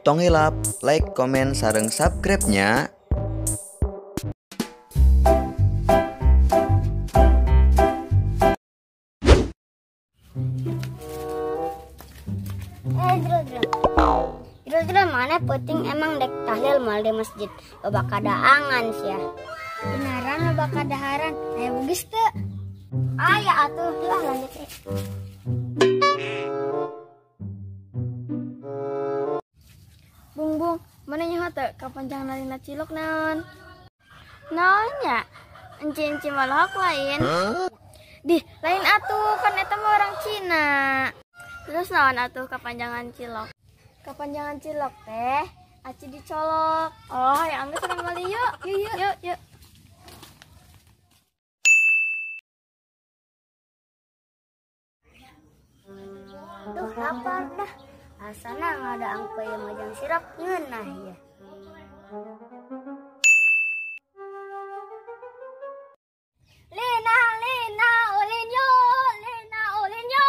Tong hilap, like, komen, sareng subscribe-nya. Jero mana penting emang dek tahlil mal di masjid. Loba kadaangan sia. Beneran loba kadaharan. Aya bugis teu? Aya atuh, lah lanjut. Bung, mana nyaho teu kapanjangan lina cilok naon? Naon nya? Enci-enci malohok lain. Dih, lain atuh kan eta mah orang Cina. Terus naon atuh kapanjangan cilok? Kapanjangan cilok teh aci dicolok. Oh, ya anggeus urang meuli yuk. Yuk, yuk, yuk. Duh, lapar dah. Asana ngada angpe yang majang sirap ngeunah ya. Lina, Lina, ulin yo, Lina, ulin yo.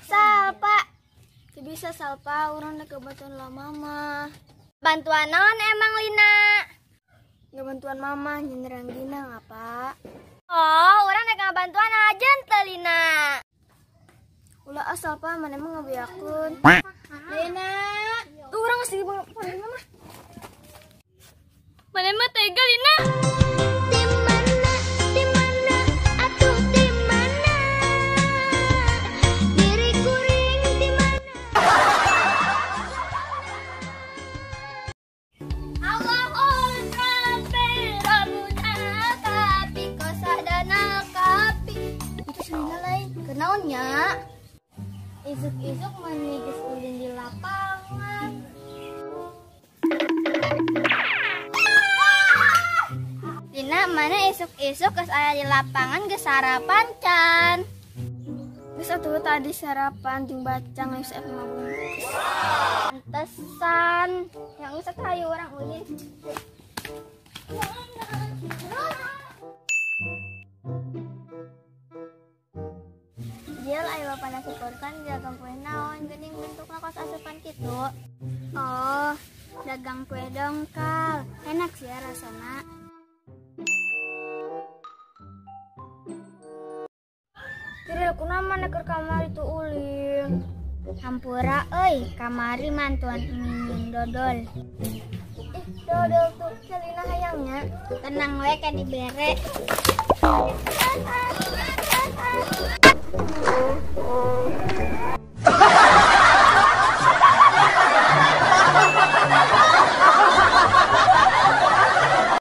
Salpa. Teu bisa Salpa, urang dek bantuan lah mama. Bantuan naon emang Lina? Nggak bantuan mama, nyenerang Dina ngapa? Oh, urang dek ngabantuan aja teu Lina. Ulah asal Pak, mana emang ngabeakun. Lena, tuh orang masih di bawah mama. Mana emang tega Lina? Di mana, atuh di mana? Diri kuring di mana? Allah Rabbi Rabbuna kapi kosadana kapi. Itu senina lain, kenaonnya? Isuk-isuk manigis ulin di lapangan. Lina, mana isuk-isuk geus aya di lapangan geus sarapan can. Geus atuh tadi sarapan jeung bacang geus aya 5 bungkus. Pantesan, yang geus atuh hayu urang ulin. Jel ayo bapak nasi korban dagang kue naon geuning bentukna kos asupan kitu. Oh, dagang kue dongkal. Enak sih ya rasana. Kiril kunaon maneh keur kamari tuh ulin? Hampura euy, kamari mantuan minum dodol. Ih, dodol tuh Celina hayangnya. Tenang we kan dibere.